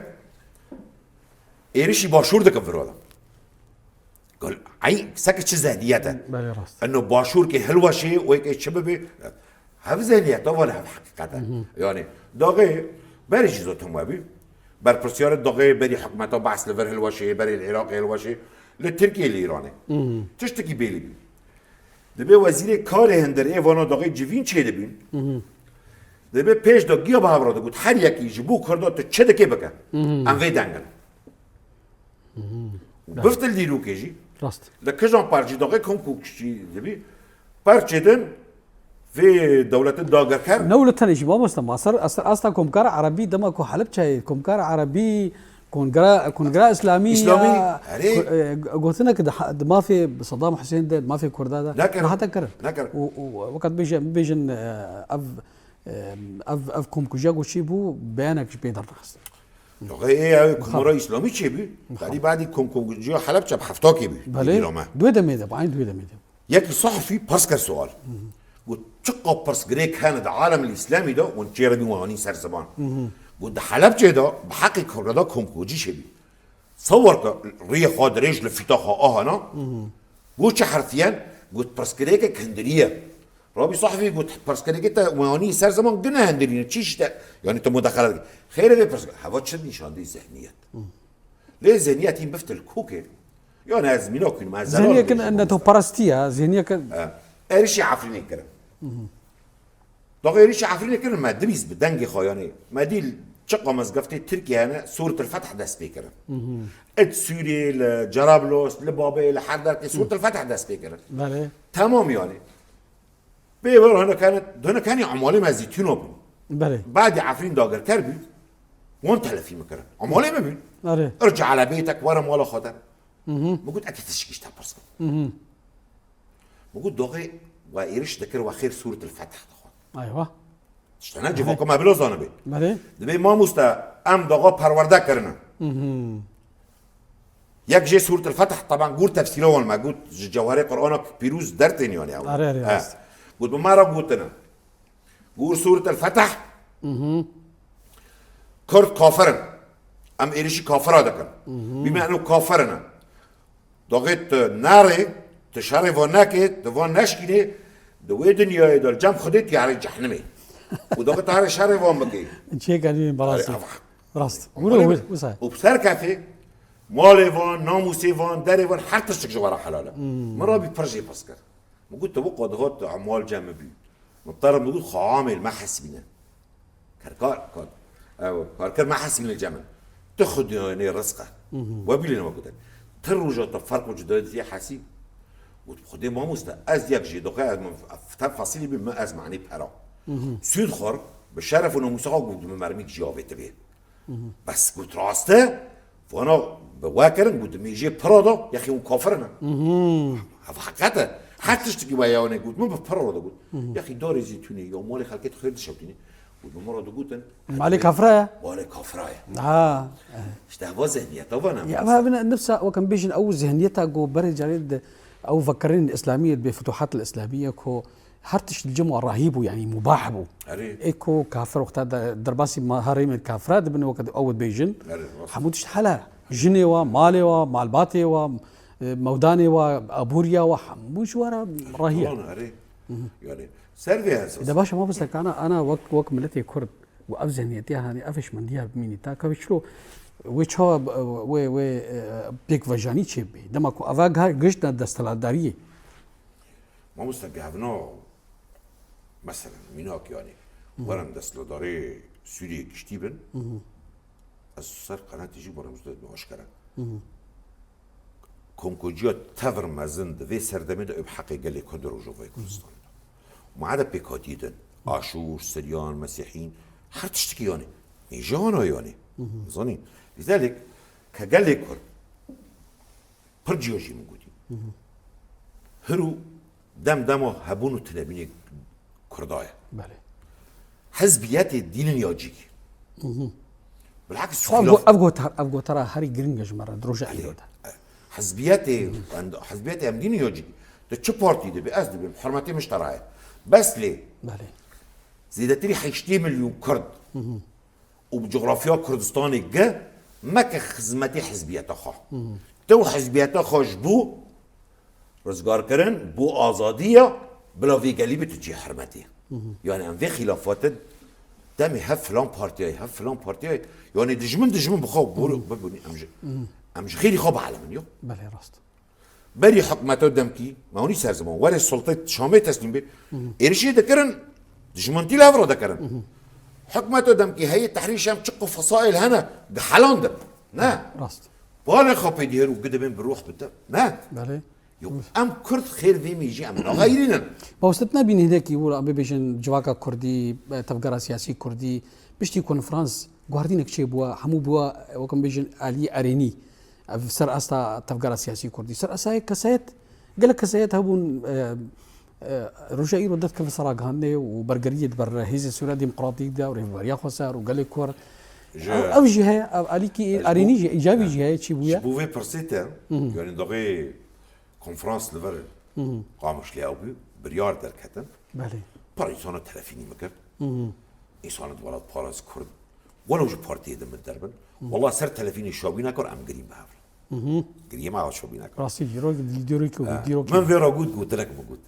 Êrişî Başûr dikin virala. Gol, ay, seke çi zehniyet e. Belê rast. Eno Başûr ke hilweşê, wê ke çi bibe. Hev zehniyet, hev hev heqîqet e. Yani, daxê berê jî zotum we bî. Berpirsiyarê daxê berî hikûmeta Be's li vir hilweşê, berê li Iraqê hilweşê, li Tirkiyê, li Îranê. Tiştekî bêlî bî. Dibê wezîrê karê hundir ê vana daxê civîn çêdibîn. Dibê pêş de giya bi hev re digot, her yekî ji bo Kurda tu çi dikê bike. Em vê dengin. Û biftil dîrokê jî. Rast. Li kijan parçî daxê kom ku kişî dibî. Parçê din vê dewletin dagirker. Ne wilo tenê jî mamoste, ma ser, ser asta Komkara Erebî dema ku Helebçeyê Komkara Erebî Kongra, Kongra Îslamî Îslamî, ya, erê. Ku-, e, gotinek di ha-, di mafê Saddam Husên de, di mafê Kurda de Nekirin. Rahat kirin. Nekirin. Û, û wekat bêje-, bêjin, e, ev, e, ev, ev komkujiya ku çêbû, beyanek ji pê dernaxistin. Daxê ê ew Komora Îslamî çêbû. Badî badî komkujiya Helebçe bi heftakê bû. Belê. Duyê demê de, bi eyn duyê demê de. Yekî sehfî pirs kir sual. Got, çiqa pirsgirêk hene di alemil îslamî de, hûn çêre bîn wan anîn ser ziman. Got, di Helebçê de bi heqê Kurda de komkujî çêbî. Sewar ke riyê xwe dirêj li fîta xwe ahana. Got, çi herfiyen? Got, pirsgirêkek hindiriye. Rabî sehfî got, pirsgirêkê te wan anî ser ziman gine hindirîne. Çi işte? Yani tu mudexele dikî. Xêre vê pirs-, heva çi nîşandî zehniyet. Lê zehniyetî biftil kokê. Yani ez mînak bûm, ez zelal Zihniyekin bûm. Netewperestî ye, zihniyekin. Êrişî Efrînê kirin. Daxê êrişî Efrînê kirin, me dibîst bi dengê xwe, yani me dî çiqa mezgeftê Tirkiye hene, Sûretil Feth dest pê kirin. Id Sûrê, li Cerablos, li Babê, li her derkê Sûretil Feth dest pê kirin. Belê. Temam yani. Bê wer hene kene, dene kenî emalê me zî tîno bûn. Belê. Badî Efrîn dagirker bû, wan telefî min kirin. Emalê me bûn. Erê. Irci ele bêtek were mala xwe de. Min got, eke tişkî ji te pirs kim. Min got, doxê we êriş dikir, we xêr Sûretil Fetih dixwar. Eywa. Tiştene civaka me bila zanibê. Belê. Dibê mamoste, em daxa perwerde kirine. Yek jê Sûretil Fetih, taban gûr tefsîra wan me got, ji cewherê Qur'ana pîroz dertên yani ew. Erê, erê, He. rast. Got, bi me re gotine. Gûr Sûretil Fetih. Kurd kafir in. Em êrişî kafira dikin. Bîme eno kafir in. Doxê tu nerê, tu şerê van nekê, tu van neşkînê, di wê dinyayê de li cem Xwedê tu yarê cehnimê. Û doxê tu herê şerê van bikê. Çêka nî belasî. Rast. Wilo wisa. Û bi ser kefê, malê van, namûsê van, derê van, her tiştik ji we re helal e. Min rabî pir jê pirs kir. Min got, tu wek dihat tu emal cem min bû. Min te re min got, xwe amê li me hesibîne. Kerkar, kar, ew, karker me hesibîne cem min. Tu xwediyê rizq e. We bîlê ne we gotin. Ti roja te ferq û cudayî dîtiye hesîb. Got, Xwedê mamoste, ez yek jê doxe, ez min te fesilî bî, min ez manî pera. Sûd xwar, bi şeref û namûsa xwe got, min mermîk jî avêtibe. Bes got, rast e, vana bi we kirin, got, mêjê pira da, yexî hûn kafir in. Ev heqet e. Her tiştekî we yawanê got, min bi pira da got. Yexî darê zî tune, ya malê xelkê xêr dişewtîne. Got, min ra digotin. Malê kafira ye? Malê kafira ye. Ha. İşte heva zihniyeta vana. Ya, ev ne, nifsa, wek em bêjin, ew zihniyeta ku berê carê de, ew vekirin îslamiyê, bi futuhat îslamiyê ku her tişt li cem rahî bû, yani mubah bû. Erê. Ê ku kafir wexta de, derbasî ma-, herêmên kafira dibin, wek ew dibêjin. Erê, rast. Hemû tişt helal. Jinê wa, malê wa, malbatê wa, e, mewdanê wa, aboriya wa, hemû ji we re rahî ye. Tamam, erê. Yani, ser vê esas. De baş e, mamoste, ka ana, ana wek, wek miletê Kurd û ev zihniyetiya, hani, ev hişmendiya bimînî. Ta ka wê çilo, wê çawa, wê, wê, e, pêkvejanî çê bê. Dema ku eva gihiştine desthilatdariyê. Mamoste, gehvina, mesela, mînak yani, werin desthilatdarê Sûriyê giştî bin, ez ser qenatê jî werin ji dest aşkere. Komkujiya tevr mezin di vê serdemê de ew bi heqê gelê Kurd û Rojavayê Kurdistanê de. Ma de pêkhatî din. Aşûr, Siryan, Mesîhîn, her tiştekî yani. Mêjana yani. Zanî. Lîzelek ke gelê Kurd pir ciya jî min gotî. Hir û dem dema hebûn û tinebînê Kurda ye. Belê. Hizbiyetê dînin ya cî. Bilhekis Ev go-, ev gotar, ev gotara herî giring e ji me re, di roja îro de. Hizbiyetê, em, hizbiyetê em dînin ya cî. Tu çi partî de bî, ez dibim, hurmetê min ji te re ye. Bes lê. Belê. Zêdetirî heştê milyon Kurd û bi cografya Kurdistanê gi meke xizmetê hizbiyeta xwe. Tu hizbiyeta xwe ji bo rizgarkirin, bo azadiya, bila vê gelî bi tu cihurmetî. Yani em vê xîlafatin demê hev filan partiyayê, hev filan partiyayê. Yani dijmin, dijmin bi xwe bor-, bibûnî, em ji, em ji xêrî xwe bielemin, yo. Belê, rast. Berî hikûmeta demkî, me hûnî ser ziman, werê sultê Şamê teslîm bê, êrişê dikirin, dijmintî li hev re dikirin. Hikûmeta demkî heyê Tehrîr Şam çiqo fesaîl hene, gihelandin. Ne? Rast. Balê xwe pê dihêr û gidibin bi ruh bidin. Ne? Belê. Yo, em Kurd xêr vê mêjî em naxeyrînin. Mamoste, tu nebînî hinekî wira bibêjin civaka Kurdî, tevgera siyasî Kurdî, piştî konferans guhardînek çêbûye, hemû bûye, wek em bêjin, aliyê erênî. Ev ser asta tevgera siyasî kurdî. Ser asta yek kesayet, gelek kesayet hebûn, e, e, roja îro dest keve ser ragihandinê û bergeriyê di ber Hêzên Sûriya Demokratîk de û Rêveberiya Xweser û gelê Kurd. Ji Ev, ev jî heye, ev alîkî, ez erênî bû-, jî, îcabî jî heye, çi bûye? Ji bo vê pirsê te, yani daxê konferans li vir Qamişlê ew bû, biryar derketin. Belê. Pir însana telefînî min kir. Însana di welat paras Kurd. Welew ji partiyê din min derbin. Wela ser telefînê şawî nekir, em girîn bi hev re. Giriyê me ew şawî nekir. Rastî, dîrok, dîrok, Eh, dîrok. Min vê re got, gotinek min got.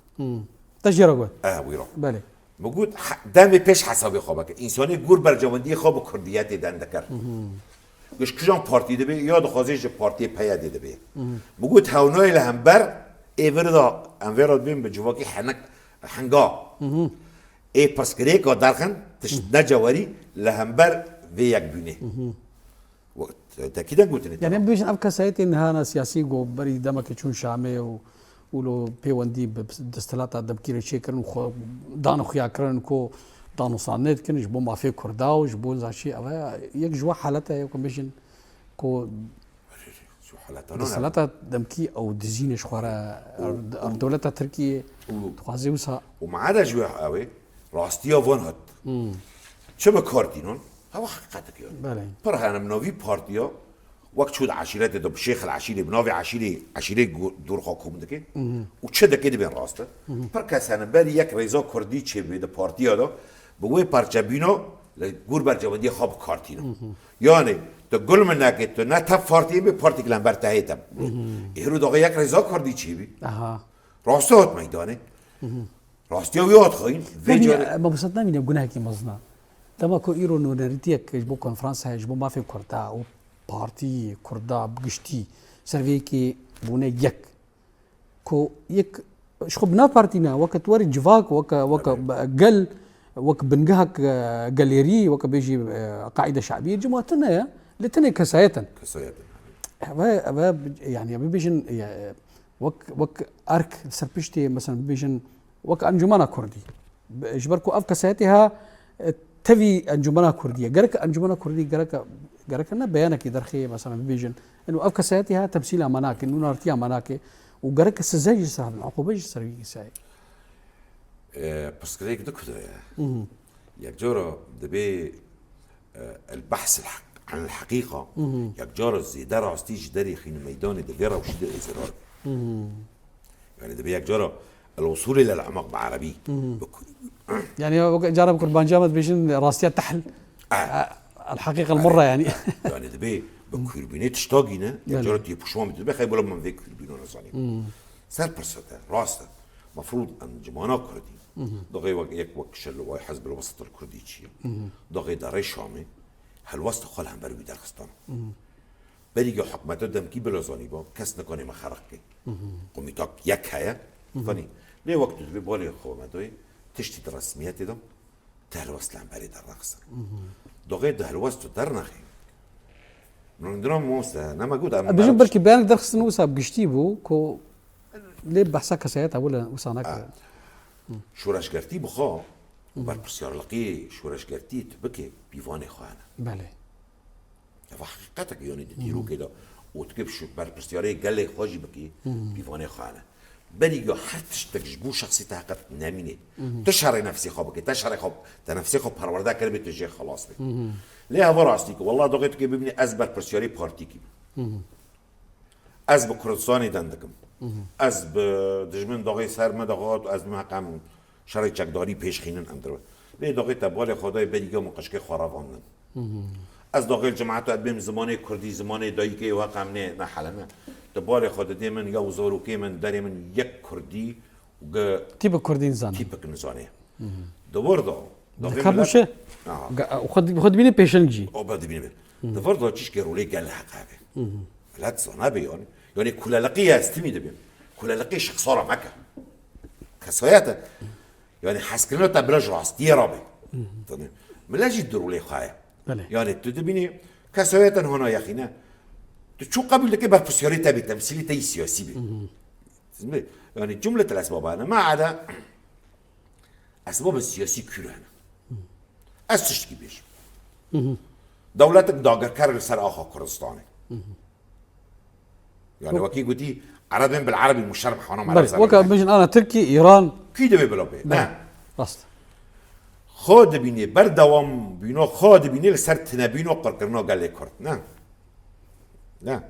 Te jê re got? Eh, wî re. Belê. Min got, he-, demê pêş hesabê xwe bike. Însanê gor berjewendiyê xwe bi kurdiyetê den dikir. Ji kijan partî dibe ya dixwaze ji partiyê P Y D dibe. Bi got hewnayê li hember ê vir de em vê re dibên bi civakî henek henga. Ê pirsgirêka derxin tişt necewerî li hember vê yekbûnê. Tekîden gotinê. Yani em dibêjin ev kesayetên niha siyasî ku berî demekê çûn Şamê û û lo pêwendî bi desthilata demkî re çêkirin û xwe dan û xuya kirin ku danûsandinê dikin ji bo mafê Kurda û ji bo zaşî ev e. Yek ji we halete ye ku bêjin ku desthilata demkî ew dizîne ji xwe re er dewleta Tirkiyê dixwaze wisa. Û maada ji we ew ê rastiya van hat. Çi bi kar tînon? Hewa heqîqetek ya. Belê. Pir hene bi navî partiya wek çû di eşîretê de bi şêx el eşîrê, bi navê eşîrê, eşîrê dorxa kom dike û çi dike dibên rast e. Pir kes hene berî yek rêza kurdî çêbê di partiya de bi wê parçebîna li gor berjewendiya xwe bi kar tîne. Yani tu gul min neke, tu ne tev partiyê bê, partîk li hember te hê te. Êro daxê yek rêza kurdî çêbî. Aha. Rastî hat meydanê. Rastiya wî hat xayîn. Vê carê. Mamosta, tu nabîne gunehekî mezin e. Dema ku îro nûnerîtiyek ji bo konferans heye, ji bo mafê Kurda û partî Kurda bi giştî ser vê yekê bûne yek. Ku yek ji xwe bi nav partî ne, weke tu werî civak, weke, weke gel, wek bingehek, e, gelêrî, weke bêjî, e, qaîde şabiyê cima tune ye, lê tune kesayet in. Kesayet in. Ev e, ev e, yani, bibêjin, e, Wek, wek erk li ser piştê, mesela bibêjin, wek Encûmena Kurdî. Ji ber ku ev kesayetê ha, e, tevî Encûmena Kurdî ye. Gerek Encûmena Kurdî, gerek, gerek ne beyanekê derxê, mesela bibêjin. Ino ev kesayetê ha temsîla me nake, nûnertiya me nake. Û gerek size jî ser hebin, uqûbe jî ser wî kesayê. E, pirsgirêk du kuda ye. Yek cara dibê, e, el behs el heq-, an el heqîqa, yek cara zêde rastî ji derê xîne meydanê di vê rewşî de ê zirar. Yani dibê yek cara el wusûlê lil emaq bi erebî. Yani wek cara bi kurmancî me dibêjin rastiya tehl. E, el heqîqa el murra yani. Yani dibê bi kûrbînê tişta gîne, yek cara tu yê pişman bî, dibê xey bila min vê kûrbîna nezanî. Ser pirsa te, rast e. Mefrûd encûmana kurdî. Daxê wek, yek wek şerlewayê Hizb el-Wesat el-Kurdî çi ye? Daxê derê Şamê helwesta xwe li hember wî derxistan. Berî ku hikûmeta demkî bila zanîba, kes nikanê me xeraq ke. Komîtak yek heye, fanî. Lê wek tu dibê balê xwe me doyê, tiştî di resmiyetê de, te helwest li hemberê dernaxistin. Daxê di helwest tu dernexê. Min dina mose, ne me got em. Bijim belkî beyanek derxistin wisa bi giştî bû, ku lê behsa kesayeta wile wisa nekir. Şoreşgertî bi xwe û berpirsyarliqî şoreşgertî tu bike pîvanê xwe hene. Belê. Ev heqîqetek e, yanî di dîrokê de û tu kê bi şo-, berpirsyarê gelê xwe jî bikî, pîvanê xwe hene. Berî ya her tiştek ji bo şexsî te heqet nemînê. Tu şerê nefsê xwe bikî, te şerê xwe, te nefsê xwe perwerde kiribê, tu jê xelas bî. Lê heva rastî ku, wela doxê tu kê bibînî ez berpirsyarê partîkî bim. Ez bi Kurdistanê deng dikim. Ez bi dijmin daxê ser me de hat û ez dibim heqa min şerê çekdarî pêş xînin em dirve. Lê daxê te balê xwe dayê berî ya min qişkê xwe revandin. Ez daxê li cemaeta dibêm zimanê kurdî, zimanê dayikê û heqa min ê ne hele ne. Te balê xwe didê min ya û zarokê min, derê min yek kurdî û ge Tîpik kurdî nizane. Tîpik nizane. Di vir de, Dika bûşe. Xwe dibîne pêşeng jî. O be dibîne. Di vir de çişkê rolê gel heqe be. Milet zana be yani. Yani kuleliqî ya ez timî dibim. Kuleliqî şexsara meke. Kesayete. Yani hezkirina te bila ji rastiyê re be. Tanî. Milet jî di rolê xwe ye. Belê. Yani tu dibînî kesayeten hona yexîne. Tu çû qebûl dike berpirsiyarê te bî, temsîlê te yî siyasî bî. Siz mi? Yani cumletel esbaba ne. Ma ada Esbabên siyasî kûr hene. Ez tiştkî bêjim. Dewletek dagirker li ser axa Kurdistanê. Yani wekî gotî, Erebên bil Erebî muşerrem hana Belê, weke bêjin ana Tirkî, Îran. Kî divê bila bê? Ne. Rast. Xwe dibînê, berdewam bîna xwe dibînê li ser tinebîna qirkirina gelê Kurd. Ne. Ne.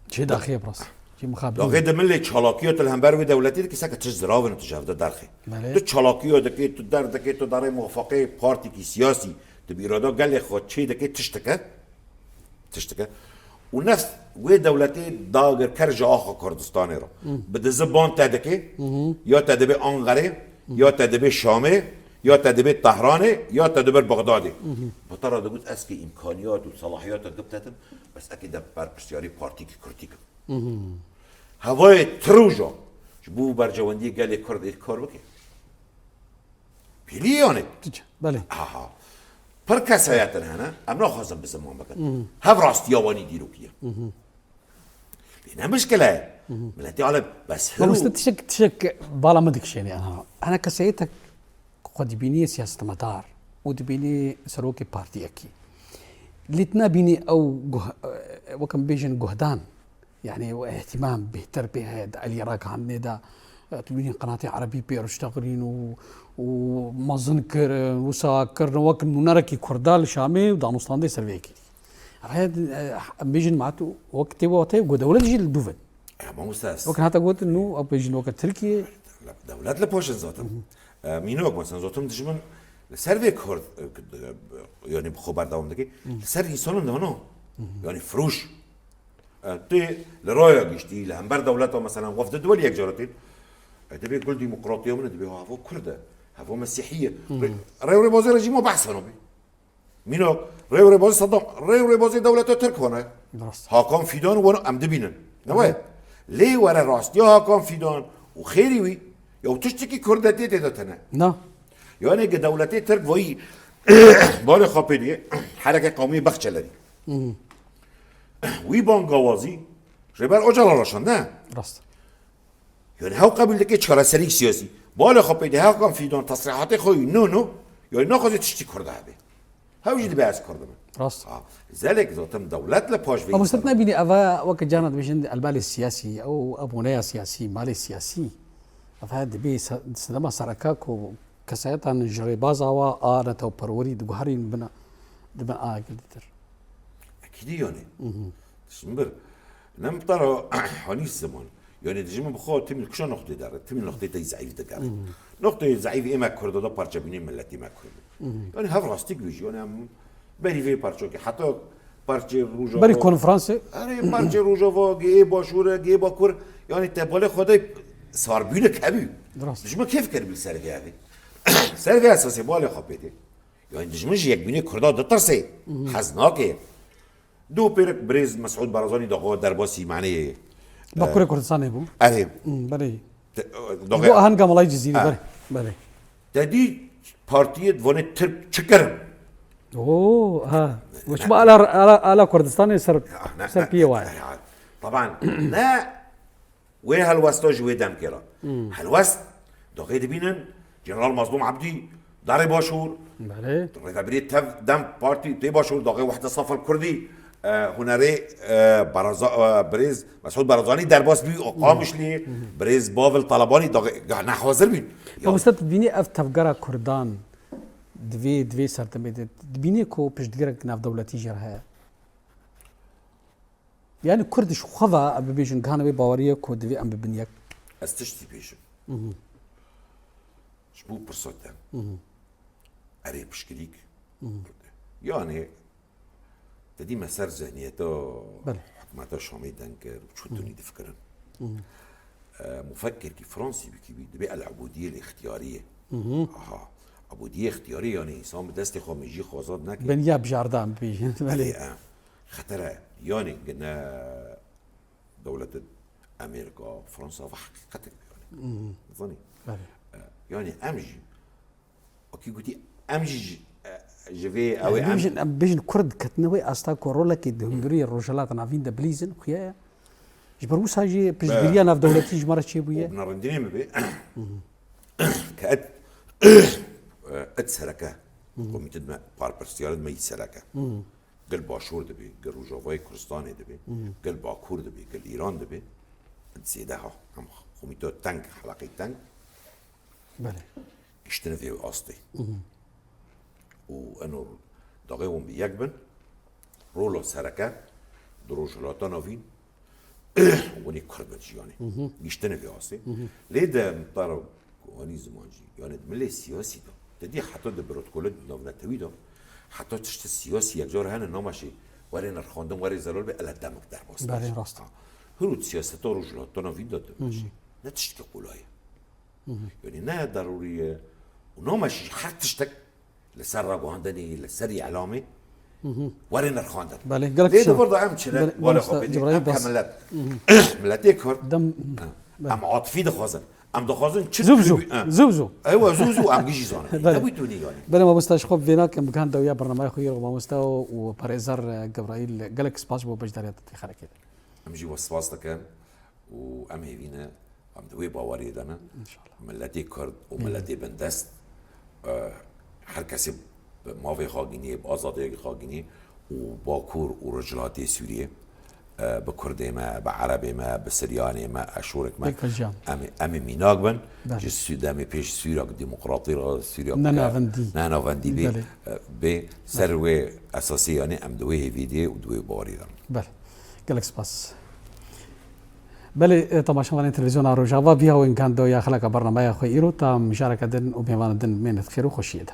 Çi daxiyê bi rast. Çi mixabin. Daxê de min lê çalakiya tu li hember wê dewletê dikî seke tişt zirav in tu ji hev de derxê. Belê. Tu çalakiya dikê, tu der dikê, tu derê muwefeqê partîkî siyasî, tu bi îrada gelê xwe çê dikê, tişt dike. Tişt dike. Û nef wê dewletê dagirker ji axa Kurdistanê re. Bi dizi ban te dikê, ya te dibê Anqerê, ya te dibê Şamê, Ya te dibê Tehranê, ya te dibir Bexdadê. Bi te re digot, ez kî îmkaniyat û selahiyata dibtetim, bes ekî de berpirsiyarê partîkî Kurdî kim. Hevayê ti roja ji bo berjewendiyê gelê Kurd êdî kar bike. Pîlî yanê. Dice, belê. Aha. Pir keseyetin hene, em naxwazin bi ziman bikin. Hev rastiya wanî dîrokî ye. Lê ne mişkile ye. Miletê alem, bes hir û Mamoste, tişek, tişek bala min dikişêne, aha. Hene keseyetek xwe dibînî siyasetmedar û dibînî serokê partiyekî. Lê tu nabînî ew guh-, wek em bêjin guhdan. Yani o ihtimam bêhtir pê heye, di Elî ragihandinê de, e, tu bînî qenatê erebî pê riştexilîn û, û mezin kirin, wisa kirin, wek nûnerekî Kurda li Şamê û danûstandê ser vê yekê. Ev heye, e, em bêjin ma tu wek tê wextê ku dewlet jî li dû ve. E, mamoste ez Wek hata gotin nû, em bêjin wek Tirkiye. Dewlet li paşin zaten. E, mînak mesela zaten dijmin li ser vê kar, e, yani bi xwe berdewam dike. Li ser însanan de na. Yani firoş. E, tu li raya giştî, li hember dewleta, meselen, wefdê duwelî yek cara tên. E, dibê gul demokratiya min e, dibê havo Kurd e, havo Mesîhî ye. Rê, rê û rêbazê rejîma behsa nabê. Mînak, rê û rêbazê Sedam, rê û rêbazê dewleta Tirk wana ye. Rast. Hakan Fîdan wana em dibînin. Ne waye? Lê were rastiya Hakan Fîdan û xêrî wî, ya tiştekî Kurdetiyê tê de tene. Na. Yani ki dewletê Tirk vayî balê xwe pê diyê, hereke qewmî Bexçelerî. Wî bangawazî Rêber Ocalan raşand, ne? Rast. Yani hew qebûl dike çareserî siyasî. Balê xwe pê dê Hakan Fîdan tesrîhatê xwe yî no no, yani naxwaze tiştî Kurda hebe. Hew jî dibe ez Kurd im. Rast. Ha, zelek zaten dewlet li paş vê Ama insana. Nabînî eva weke cana dibêjin elbalê siyasî, ew eboneya siyasî, malê siyasî. Eva dibê se-, sedema sereka ku kesayetan ji rêbaza wa a netewperwerî diguherîn bin, dibin a girîtir. Ekîdî yani. Şimdi bir, nem tara hanî zaman. Yani dijmin bi xwe tim kişa noqtê dere, tim noqtê te zayıf de gere. Noqtê zayıf ême Kurda da parçebînê milletê me Kurd. Yani hev rastî gibêjî, yani em berî vê parçokê, heta parçê Rojava. Berî konferansê. Erê, parçê Rojava, gê Başûr e, gê Bakur, yani te balê xwe de sarbînek hebî. Rast. Dijmin kê fikir bî ser vê evê. Ser vê esasê balê xwe pê dê. Yani dijmin ji yekbînê Kurda ditirsê. Hez nake. Du pêrik birêz Mesûd Barzanî daxwe derbasî, manê Bakurê Kurdistanê bû. Erê. Hmm, belê. Te, Ji daxwe bo ahenga Melayê Cizîrî, Ha. belê. Belê. Te dî partiyê divane Tirk çi kirin? Oo, ha. Wek çima ala, ala, ala Kurdistanê ser, Ha, ne, ser ne, piyê ne, waye. ne, Taban, ne wê helwesta ji wê demkê re. Helwest, daxê dibînin, General Mazlûm Ebdî, Darê Başûr, Belê. Rêvebirê tev dem partî tê Başûr, daxê Wehde Safel Kurdî, e, hunerê, e, Baraza-, e, birêz Mesûd Barazanî derbas bî, o Qamişlî, birêz Bavel Talabanî, daxê, ga-, nehazir bîn. Ya Mamoste, tu dibînî ev tevgera Kurdan di vê, di vê serdemê de, dibînî ku piştgirek navdewletî jê re heye? Yani Kurd ji xwe ve, em bibêjin, gihane wê baweriye ku divê em bibin yek. Ez tiştî bêjim. Ji bo pirsa te. Erê piştgirîk. Yani te dî me ser zihniyeta Belê. hikûmeta Şamê deng kir û çi tunî difikirin. E, mufekirkî Fransî bikî bî, dibê el-ubudiyê lê ixtiyarî ye. Aha. Ubudiyê ixtiyarî yani însan bi destê xwe mêjî xwe azad neke. Beniya bijardan bibêjin. Belê. Belê, e. Xeter e. Yani gine dewletin Amerîka, Fransa ve heqîqetek yani. Zanî? Belê. E, yani em jî Wekî gotî, em jî ji, e, ji vê ew ê Yani em bêjin, em bêjin Kurd ketine wê asta ku rolekê di hundiriyê Rojhilata Navîn de bilîzin, xuya ye. Ji ber wisa jî piştgiriya Be- navdewletî ji me re çêbûye. Û bi nerindinê min bê, ke et, et sereke, komîte dime, parpirsiyar dime yî sereke. Gel Başûr dibê, gel Rojavayê Kurdistanê dibê, gel Bakur dibê, gel Îran dibê. Zêde ha, em komîte teng, helaqê teng. Belê. Giştine vê astê. Û eno daxê hûn bi yek bin, rola sereke di Rojhilata Navîn, winî Kurd bin jiyanê. Giştine vê astê. Lê de mitara ku anî ziman jî, yani di milê siyasî de, te dî heta di protokolê navnetewî de, heta tiştê siyasî yekcar hene namaşê, werê nirxandin, werê zelal be, ele demik derbas Belê, be. rast. Ha. Hûn û siyaseta Rojhilata Navîn de dimeşê. Ne tiştekî qulay e. Yani ne darûrî ye û name jî her tiştek li ser raguhandinê, li ser îlamê were nirxandin. Belê, gelek Lê kişan. di vir de em çi ne? Belê, Wale mamoste xwe bînin, Cebraîl, em ke bas. Milet. Miletê Kurd. Dem Em atifî dixwazin. Em dixwazin çi Zû bi zû. tür bir- ha. Zû bi zû. Ewa zû zû em gijî zanin. Belê. Nebû tu nîganî. Belê mamoste, ji xwe vêna kim bi henda ya bernameya xwe yê mamoste û, û parêzer, e, Gebraîl, gelek spas ji bo beşdariya te tê xelekê de. Em jî we spas dikin û em hêvî ne, em di wê baweriyê de ne. İnşallah. Miletê Kurd û miletê bindest, e, her kesê bi mavê xwe gînî, bi azadiyê xwe gînî û Bakur û Rojhilatê Sûriyê, e, bi Kurdê me, bi Erebê me, bi Siryanê me, Eşûrek me, Pek hocam. em, em ê mînak bin. Belê. Ji Sû-, demê pêş Sûriyek demokratî re, Sûriyek Ne ke- navendî. Ne navendî bê, Belê. e, bê ser wê esasê, yanî em di wê hêvî dê û di wê bawerî de. Belê. Gelek spas. Belê, e, temaşevanên televîzyona Rojava, vî hawên gando ya xeleka bernameya xwe îro ta mijareke din û mêvanê din mênet xêr û xweşiyê de.